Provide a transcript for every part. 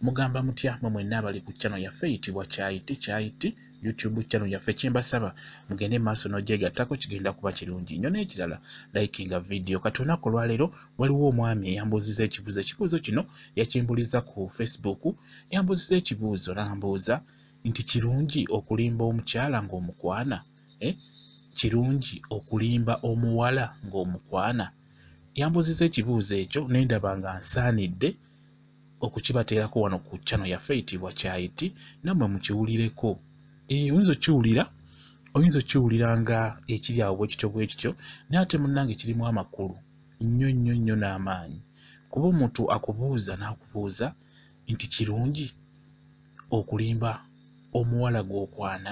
Mugamba mutya mwe mwenna abali ku channel yaffe eyitibwa Kyayiti Kyayiti YouTube channel yaffe? Kyembasaba mugende maaso n'ogyegattako, kigenda kuba kirungi nnyo. N'ekirala, likinga video. Kati olunaku olwaleero waliwo omwami eyambuuziza ekibuuzo. Ekibuuzo kino yakimbuliza ku Facebook. Yambuuziza ekibuuzo n'ambuuza nti kirungi okulimba omukyala ng'omukwana? Kirungi okulimba omuwala ng'omukwana? Yambuuziza ekibuuzo ekyo ne ndaba nga nsaanidde okukibateerako wano ku channel yaffe eyitibwa Kyayiti, nammwe mukiwulireko. Oyinza okkiwulira, oyinza okkiwulira nga ekiri awo bwe kityo bwe kityo, naye ate munnange kirimu amakulu nnyo nnyo nnyo n'amaanyi, kuba omuntu akubuuza n'akubuuza nti kirungi okulimba omuwala gw'okwana?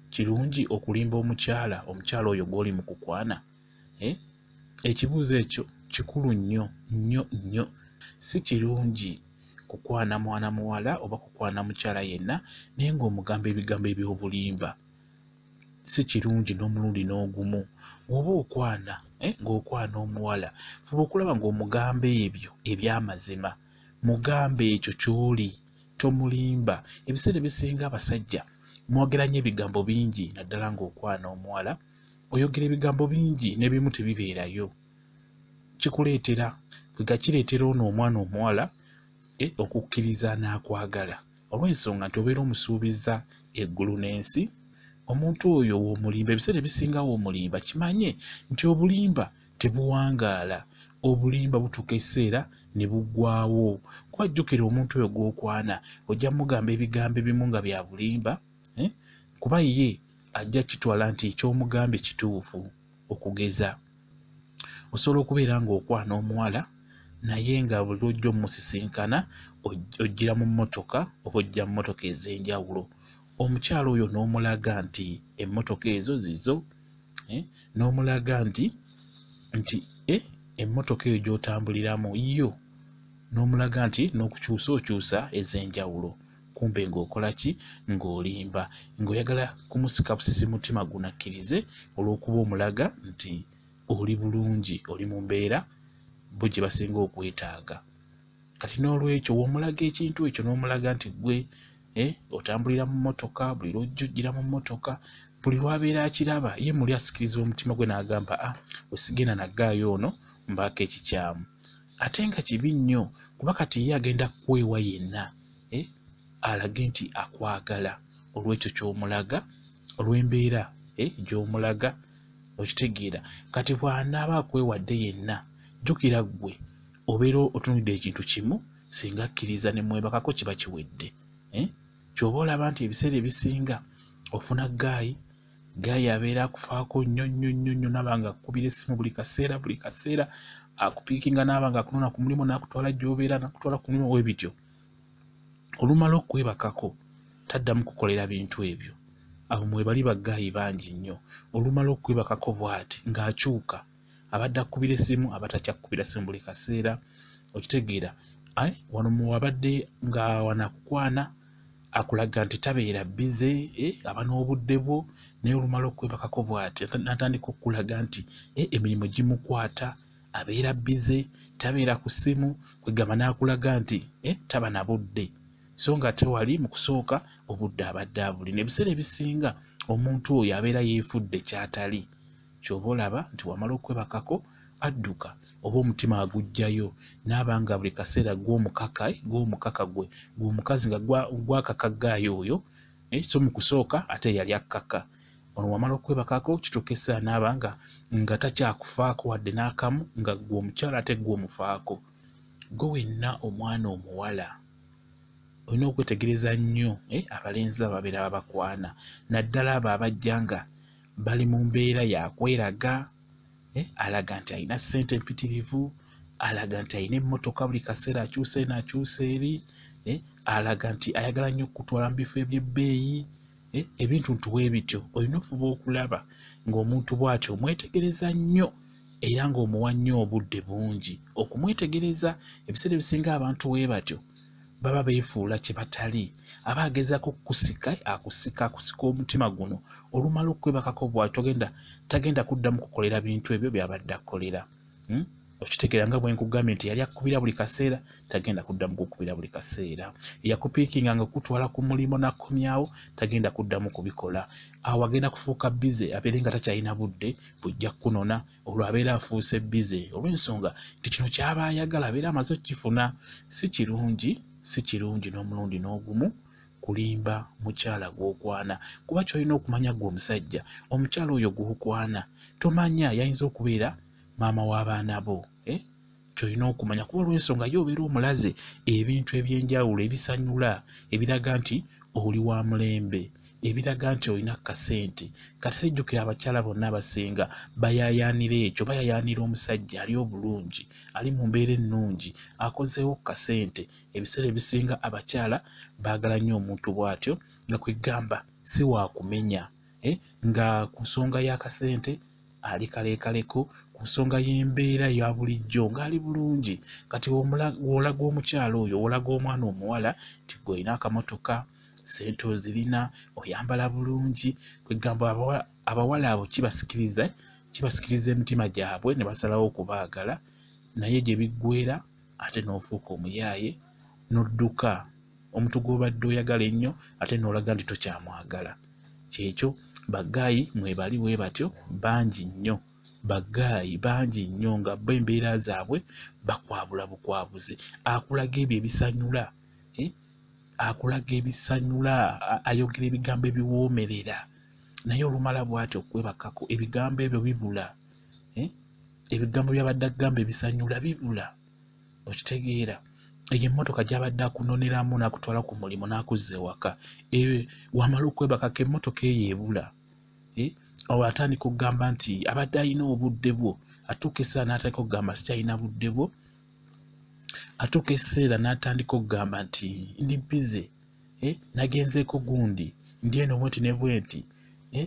Kirungi okulimba omukyala, omukyala oyo gw'oli mu kukwana? Ekibuuzo ekyo kikulu nnyo nnyo nnyo. Si kirungi kukwana mwana muwala oba kukwana mukyala yenna naye ng'omugamba ebigambo eby'obulimba. Si kirungi n'omulundi n'ogumu. Bw'oba okwana, ng'okwana omuwala, fuba okulaba ng'omugamba ebyo eby'amazima. Mugambe ekyo ky'oli, tomulimba. Ebiseera ebisinga abasajja mwogera nnyo ebigambo bingi, naddala ng'okwana omuwala oyogera ebigambo bingi n'ebimu tebibeerayo. Kikuleetera kwega, kireetera ono omwana omuwala okukkiriza n'akwagala, olw'ensonga nti obeera omusuubiza eggulu n'ensi. Omuntu oyo w'omulimba, ebiseera ebisinga w'omulimba, kimanye nti obulimba tebuwangaala, obulimba butuuka ekiseera ne buggwaawo. Kuba jjukira, omuntu oyo gw'okwana ojja mugamba ebigambo ebimu nga bya bulimba, kuba ye ajja kitwala nti eky'omugambye kituufu. Okugeza, osobola okubeera ng'okwana omuwala naye nga buli lw'ojja omusisinkana ojjira mu mmotoka oba ojja mu mmotoka ez'enjawulo. Omukyala oyo n'omulaga nti emmotoka ezo zizo, n'omulaga nti emmotoka eyo gy'otambuliramu yo, n'omulaga nti n'okukyusa okyusa ez'enjawulo. Kumbe ng'okola ki? Ng'olimba, ng'oyagala kumusika busisi mutima gunakkirize, olw'okuba omulaga nti oli bulungi, oli mu mbeera bo gye basinga okwetaaga. Kati n'olwekyo w'omulaga ekintu ekyo n'omulaga nti ggwe otambulira mu mmotoka, buli lw'ojja ojjira mu mmotoka, buli lw'abeera akiraba ye muli asikiriza omutima gwe n'agamba, "Ah, wesigenda naggaayo ono mbaako ekikyamu." Ate nga kibi nnyo, kuba kati ye agenda kukwewa yenna, alage nti akwagala olw'ekyo ky'omulaga, olw'embeera gy'omulaga. Okitegeera? Kati bw'anaaba akwewadde yenna, jjukira ggwe obeera otunulidde ekintu kimu, singa akkiriza ne mwebakako kiba kiwedde. Ky'oba olaba nti ebiseera ebisinga ofuna guy, guy abeera akufaako nnyo nnyo nnyo nnyo, naaba nga akukubira essimu buli kaseera, buli kaseera akupiikinga, naaba nga akunona ku mulimu n'akutwala gy'obeera, n'akutwala ku mulimu, webityo. Olumala okwebakako taddamu kukolera bintu ebyo. Abo mwebali ba guy bangi nnyo. Olumala okwebakako bw'ati ng'akyuka, abadde akukubira essimu aba takyakukubira ssimu buli kaseera. Okitegeera? Wano muwabadde nga wano akukwana akulaga nti tabeera busy, aba n'obudde bwo, naye olumala okwebakako bw'ati n'atandika okukulaga nti emirimu gimukwata, abeera busy, tabeera ku ssimu, kwegamba n'akulaga nti taba na budde, so nga tewali mu kusooka obudde abadde abulina. Ebiseera ebisinga omuntu oyo abeera yeefudde ky'atali. Ky'oba olaba nti wamala okwebakako adduka oba omutima aguggyayo, n'aba nga buli kaseera gw'omukaka, gw'omukaka gwe gw'omukazi nga gwakaka guy oyo, so mu kusooka ate yali akkaka. Ono wamala okwebakako kituuka essaawa n'aba nga takyakufaako wadde n'akamu, nga ggwe omukyala ate ggwe omufaako. Ggwe wenna omwana omuwala olina okwetegereza nnyo abalenzi abo babeera babakwana, naddala abo abajja nga bali mu mbeera ya kweraga, alaga nti alina ssente empitirivu, alaga nti alina emmotoka, buli kaseera akyusa eno akyusa eri, alaga nti ayagala nnyo okukutwala mu bifo eby'ebbeeyi, ebintu nti bwe bityo. Olina ofuba okulaba ng'omuntu bw'atyo omwetegereza nnyo era ng'omuwa nnyo obudde bungi okumwetegereza. Ebiseera ebisinga abantu bwe batyo baba beefuula kye batali, aba agezaako okukusika, akusika, akusika omutima guno. Olumala okwebakako bw'ati tagenda kuddamu kukolera bintu ebyo by'abadde akolera. Okitegeera nga bwe nkugambye nti yali akubira buli kaseera, tagenda kuddamu kukubira buli kaseera. Eyakupiikinga nga kutwala ku mulimu n'akomyawo, tagenda kuddamu kubikola. Awo agenda kufuuka bize, abeere nga takyalina budde bujja kukunona, olwo abeera afuuse bize olw'ensonga nti kino ky'aba ayagala abeera amaze okukifuna. Si kirungi, si kirungi n'omulundi n'ogumu kulimba mukyala gw'okwana, kuba ky'olina okumanya ggwe omusajja, omukyala oyo gw'okwana tomanya yayinza okubeera maama w'abaana bo. Ky'olina okumanya, kuba olw'ensonga ye obeera omulaze ebintu eby'enjawulo ebisanyula, ebiraga nti oli wa mulembe, ebiraga nti olina kasente. Kati alijjukira abakyala bonna abasinga bayaayaanira ekyo, bayaayaanira omusajja ali obulungi, ali mu mbeera ennungi, akozeewo kasente. Ebiseera ebisinga abakyala baagala nnyo omuntu bw'atyo, nga kwegamba si wa kumenya, nga ku nsonga y'akasente ali kaleekaleko, ku nsonga y'embeera ya bulijjo ng'ali bulungi. Kati w'olaga omukyala oyo, w'olaga omwana omuwala nti ggwe olina akamotoka, ssente ozirina, oyambala bulungi, kwegamba abawala abo kibasikiriza emitima gyabwe ne basalawo okubaagala, naye gye biggweera ate n'ofuuka omuyaaye n'odduka omuntu gw'obadde oyagala ennyo ate n'olaga nti tokyamwagala. Kyekyo baggaayi mwebali bwe batyo bangi nnyo, baggaayi bangi nnyo nga bo embeera zaabwe bakwabula bukwabuzi. Akulaga ebyo ebisanyula, akulaga ebisanyula, ayogera ebigambo ebiwoomerera, naye olumala bw'atyo okwebakako ebigambo ebyo bibula, ebigambo by'abadde agamba ebisanyula bibula. Okitegeera? Eyo emmotoka gy'abadde akunoneramu n'akutwala ku mulimu n'akuzza ewaka, wamala okwebakako emmotoka eyo ebula. Awo atandika okugamba nti abadde alina obudde bwo, atuuka ekiseera n'atandika okugamba sikyalina budde bwo, atuuka ekiseera n'atandika okugamba nti ndi bize, nagenzeeko gundi, ndi eno bwenti ne bwenti.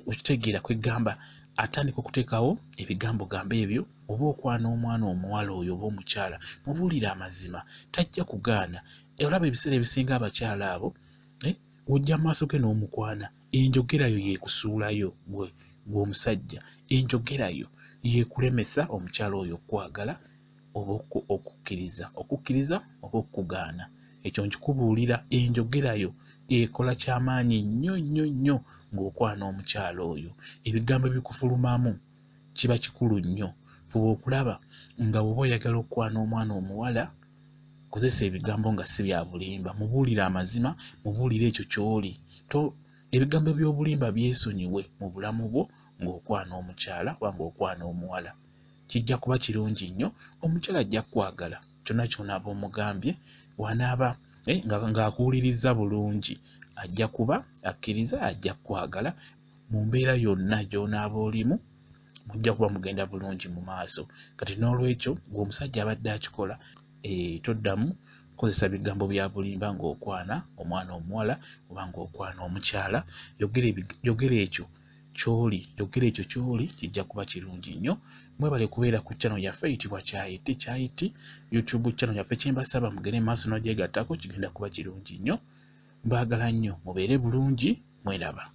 Okitegeera? Kwegamba atandika okuteekawo ebigambo gamba ebyo. Oba okwana omwana omuwala oyo oba omukyala, mubuulire amazima, tajja kugaana. Olaba ebiseera ebisinga abakyala abo, ojja mu maaso ge n'omukwana, enjogerayo yeekusuulayo gwe omusajja, enjogerayo yeekulemesa omukyala oyo okwagala oba okukkiriza oba okugaana. Ekyo nkikubuulira, enjogerayo ekola kyamaanyi nnyo nnyo nnyo ng'okwana omukyala oyo. Ebigambo ebikufulumamu kiba kikulu nnyo. Fuba okulaba nga bw'oba oyagala okukwana omwana omuwala, kozesa ebigambo nga si bya bulimba, mubuulire amazima, mubuulire ekyo ky'oli. Ebigambo by'obulimba byesonyiwe mu bulamu bwo ng'okwana omukyala oba ng'okwana omuwala. Kijja kuba kirungi nnyo, omukyala ajja kukwagala kyonna ky'onaaba omugambye, wanaaba ng'akuwulirizza bulungi, ajja kuba akkiriza, ajja kukwagala mu mbeera yonna gy'onaaba olimu, mujja kuba mugenda bulungi mu maaso. Kati n'olwekyo gwe omusajja abadde akikola, toddamu kozesa bigambo bya bulimba ng'okwana omwana omuwala oba ng'okwana omukyala. Yogera ekyo ky'oli, yogera ekyo ky'oli, kijja kuba kirungi nnyo. Mwebale kubeera ku channel yaffe eyitibwa Kyayiti Kyayiti YouTube channel yaffe. Kyembasaba mugende maaso n'ogyegattako, kigenda kuba kirungi nnyo. Mbaagala nnyo, mubeere bulungi, mweraba.